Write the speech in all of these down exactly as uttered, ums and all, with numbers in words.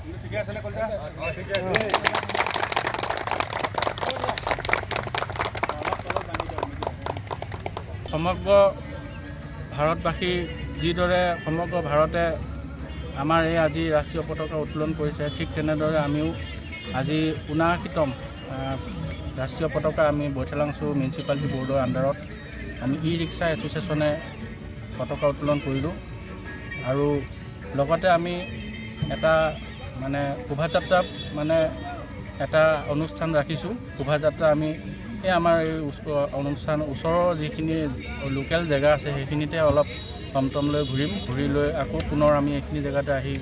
কিন্তু ঠিকে আছে নে কলিতা? অ, ঠিকে আছে। সমগ্ৰ ভাৰতবাসী যিদৰে সমগ্ৰ ভাৰতে আমাৰ এই আজি ৰাষ্ট্ৰীয় পতাকা উত্তোলন কৰিছে, ঠিক তেনেদৰে আমিও আজি ঊনাশীতম, আহ, ৰাষ্ট্ৰীয় পতাকা আমি বৈঠালাংচু মিউনিচিপালিটি বৰ্ডৰ আণ্ডাৰত আমি ই ৰিক্সা এছ'চিয়েশ্যনে পতাকা উত্তোলন কৰিলোঁ। আৰু লগতে আমি এটা মানে শোভাযাত্ৰা, মানে এটা অনুষ্ঠান ৰাখিছোঁ। শোভাযাত্ৰা আমি এই আমাৰ এই ওচ-, অনুষ্ঠান ওচৰৰ যিখিনি লোকেল জেগা আছে, সেইখিনিতে অলপ টমটম লৈ ঘূৰিম। ঘূৰি লৈ আকৌ পুনৰ আমি এইখিনি জেগাতে আহি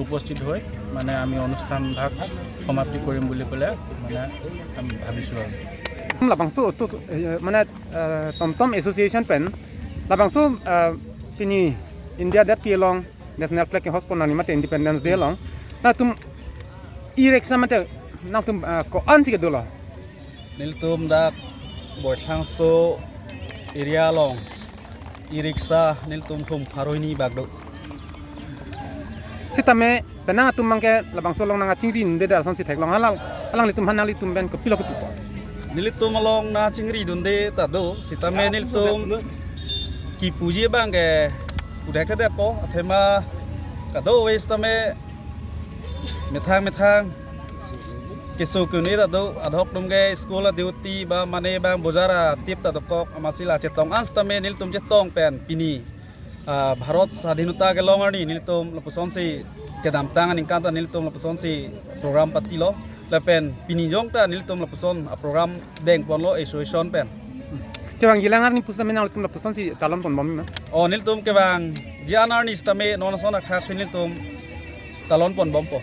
উপস্থিত হৈ মানে আমি অনুষ্ঠান ভাগ সমাপ্তি কৰিম বুলি পেলাই মানে আমি ভাবিছোঁ আৰু। Labangso auto, eh, mane, eh, Tomtom Association pen labangso, eh, pini India Day pi along, National Flag ke-hoist pon nangji mate Independence Day along, nangtum e-rickshaw mate nangtum, eh, ko-an si kedolo? Nelitum dak Boithlangso area along e-rickshaw nelitum thum pharo hini bak do. Sitame penang atum abangke labangso along nangkachingri dunde, dak asonsi theklong, alang, alanglitum aphan nanglitum pen kopilo kepupo? Nelitum along nangchingri dunde ta do, sitame nelitum kipuji abangke pudek kedetpo, athema kadokave sitame methang methang keso ke-un-e ta do, adhok atum ke school a-duty ba mane abang bojar atip ta dokok, amatsi la chetong an sitame nelitum chetong pen pini, ah, Bharat Sadhinota kelong arni nelitum lapusonsi kedamtang aningkan ta nelitum lapusonsi program patilo, lapen pini jong ta nelitum lapuson a-program dengponlo association pen. Kevangji alang arni pusitame nangtum lapusonsi talon ponbom ma? O, nelitum kevangji an arni sitame non ason akhak si nelitum talon ponbompo.